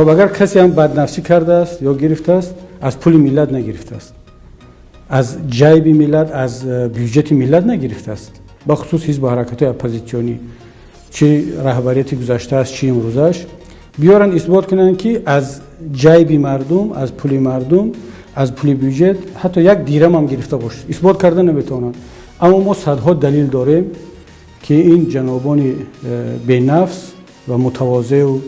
Хуб, агар касе ҳам баднафсӣ кардааст ё гирифтааст, аз пули миллат нагирифтааст, аз ҷайби миллат, аз бюҷети миллат нагирифтааст. Бахусус ҳизбу ҳаракатҳои оппозитсионӣ, чӣ раҳбарияти гузаштааст, чӣ имрӯзаш, биёранд, исбот кунанд, ки аз ҷайби мардум, аз пули мардум, аз пули бюҷет ҳатто як дирам ҳам гирифта бошад. Исбот карда наметавонанд. Аммо мо садҳо далел дорем, ки ин ҷанобони бенафс ва мутавозеу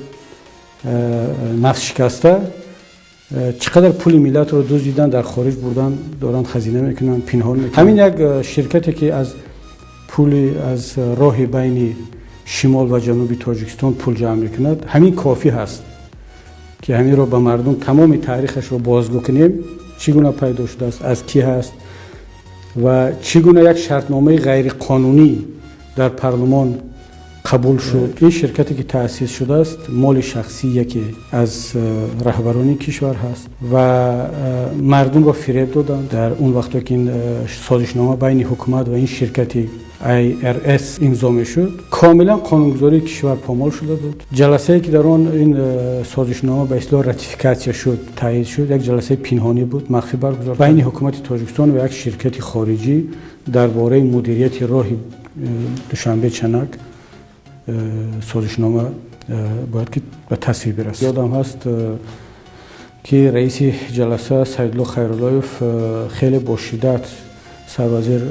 нафсшикаста чӣ қадар пули миллатро дуздидан, дар хориҷ бурдан, доранд, хазина мекунанд, пинҳон мекунанд. Ҳамин як ширкате, ки аз пули аз роҳи байни шимол ва ҷануби Тоҷикистон пул ҷамъ мекунад, ҳамин кофӣ ҳаст, ки ҳаминро ба мардум тамоми таърихашро бозгӯ кунем, чӣ гуна пайдо шудааст, аз кӣ ҳаст ва чӣ гуна як шартномаи ғайриқонунӣ дар парлумон қабул шуд. Ин ширкате, ки таъсис шудааст, моли шахсии яке аз раҳбарони кишвар ҳаст ва мардумро фиреб доданд. Дар он вақто, ки ин созишнома байни ҳукумат ва ин ширкати IRS имзо мешуд, комилан қонунгузории кишвар помол шуда буд. Ҷаласае, ки дар он ин созишнома ба истилоҳ ратификатсия шуд, таъид шуд, як ҷаласаи пинҳонӣ буд, махфӣ баргузор байни ҳукумати Тоҷикистон ва як ширкати хориҷӣ дар бораи мудирияти роҳи Душанбе Чанак созишнома бояд ки ба тасвиб бирасад. Ёдам ҳаст, ки раиси ҷаласа Саидулло Хайруллоев хеле бо шиддат, сарвазир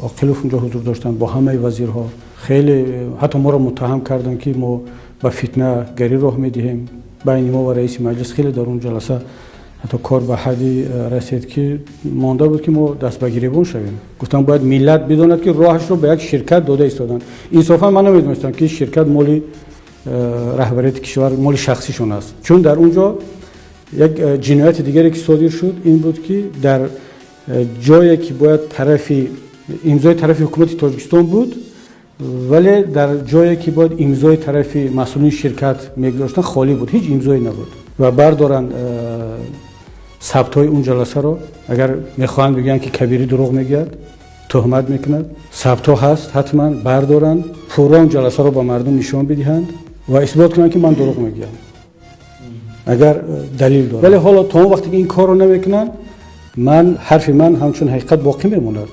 Оқилов унҷо ҳузур доштанд бо ҳамаи вазирҳо, хеле ҳатто моро муттаҳам карданд, ки мо ба фитнагарӣ роҳ медиҳем. Байни мо ва раиси маҷлис хеле дар он ҷаласа ҳатто кор ба ҳадди расид, ки монда буд, ки мо даст ба гиребон шавем. Гуфтам, бояд миллат бидонад, ки роҳашро ба як ширкат дода истоданд. Инсофан, ман намедонистам, ки ширкат моли раҳбарияти кишвар, моли шахсишон аст. Чун дар он ҷо як ҷинояти дигаре, ки содир шуд, ин буд, ки дар ҷое, ки бояд тарафи имзои тарафи ҳукумати Тоҷикистон буд, вале дар ҷое, ки бояд имзои тарафи масъулини ширкат мегузоштанд, холӣ буд, ҳеҷ имзое набуд. Ва бардоранд сабтҳои он ҷаласаро, агар мехоҳанд бигӯянд, ки Кабирӣ дурӯғ мегӯяд, туҳмат мекунад. Сабтҳо ҳаст, ҳатман бардоранд, пурра он ҷаласаро ба мардум нишон бидиҳанд ва исбот кунанд, ки ман дурӯғ мегӯям, агар далел дорам. Вале ҳоло то он вақте ки ин корро намекунанд, ман ҳарфи ман ҳамчун ҳақиқат боқӣ мемонад.